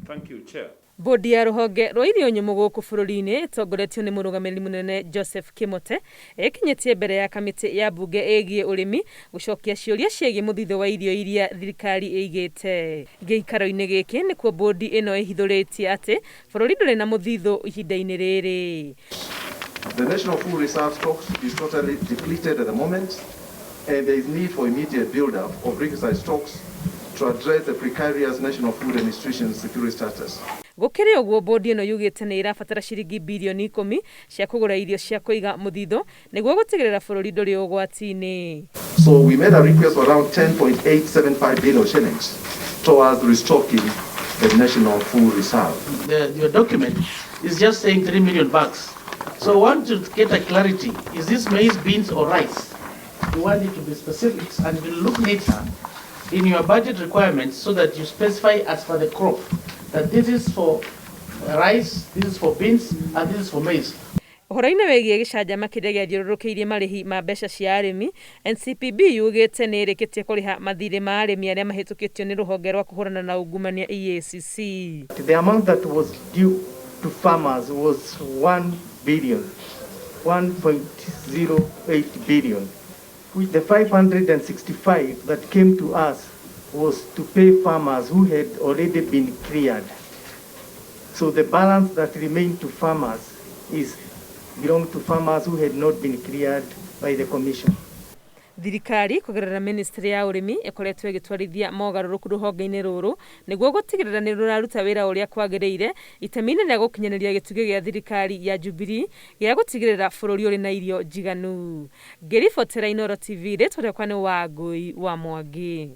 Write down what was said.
Thank you, Chair. Bodi ya rũhonge rwa irio nyũmũ gũkũ bũrũri-inĩ ĩtongoretio nĩ mũrũgamĩrĩri mũnene Joseph Kĩmote ĩkinyĩtie mbere ya kamĩtĩ ya mbunge ĩgiĩ ũrĩmi gũcokia ciũria ciĩgiĩ mũthithũ wa irio iria thirikari ĩigĩte. Gĩikaro-inĩ gĩkĩ nĩkuo bodi ĩno ĩhithũrĩtie atĩ bũrũri ndũrĩ na mũthithũ ihinda-inĩ rĩrĩ. The national food reserve stocks is totally depleted at the moment and there is need for immediate build-up of requisite stocks to address the precarious national food and nutrition security status. Gũkĩrĩ ũguo, bodi ĩno yugĩte nĩ ĩrabatara ciringi birioni ikũmi cia kũgũra irio cia kũiga mũthithũ nĩguo gũtigĩrĩra bũrũri ndũrĩ ũgwati-inĩ. So we made a request for around 10.875 billion shillings towards restocking the national food reserve. Your document is just saying 3 million bags. So I want to get a clarity. Is this maize, beans or rice? We want it to be specific and we'll look later in your budget requirements so that you specify as per the crop that this is for rice, this is for beans and this is for maize. Ũhoro-inĩ wĩgiĩ gĩcanjama kĩrĩa gĩathiũrũrũkĩirie marĩhi ma mbeca cia arĩmi, NCPB yugĩte nĩ ĩrĩkĩtie kũrĩha mathirĩ ma arĩmi arĩa mahĩtũkĩtio nĩ rũhonge rwa kũhũrana na ungumania EACC. The amount that was due to farmers was 1 billion, 1.08 billion. Which the 565 that came to us was to pay farmers who had already been cleared. So the balance that remained to farmers is belonged to farmers who had not been cleared by the commission. Thirikari kũgerera ministry ya ũrĩmi ĩkoretwo ĩgĩtwarithia mogarũrũku rũhonge-inĩ rũrũ nĩguo gũtigĩrĩra nĩ rũraruta wĩra ũrĩa kwagĩrĩire itemi-inĩ rĩa gũkinyanĩria gĩtugĩ gĩa thirikari ya Jubilee gĩa gũtigĩrĩra bũrũri ũrĩ na irio njiganu. Ngĩribotera Inooro TV, rĩtwa rĩakwa nĩ Wangũi wa Mwangi.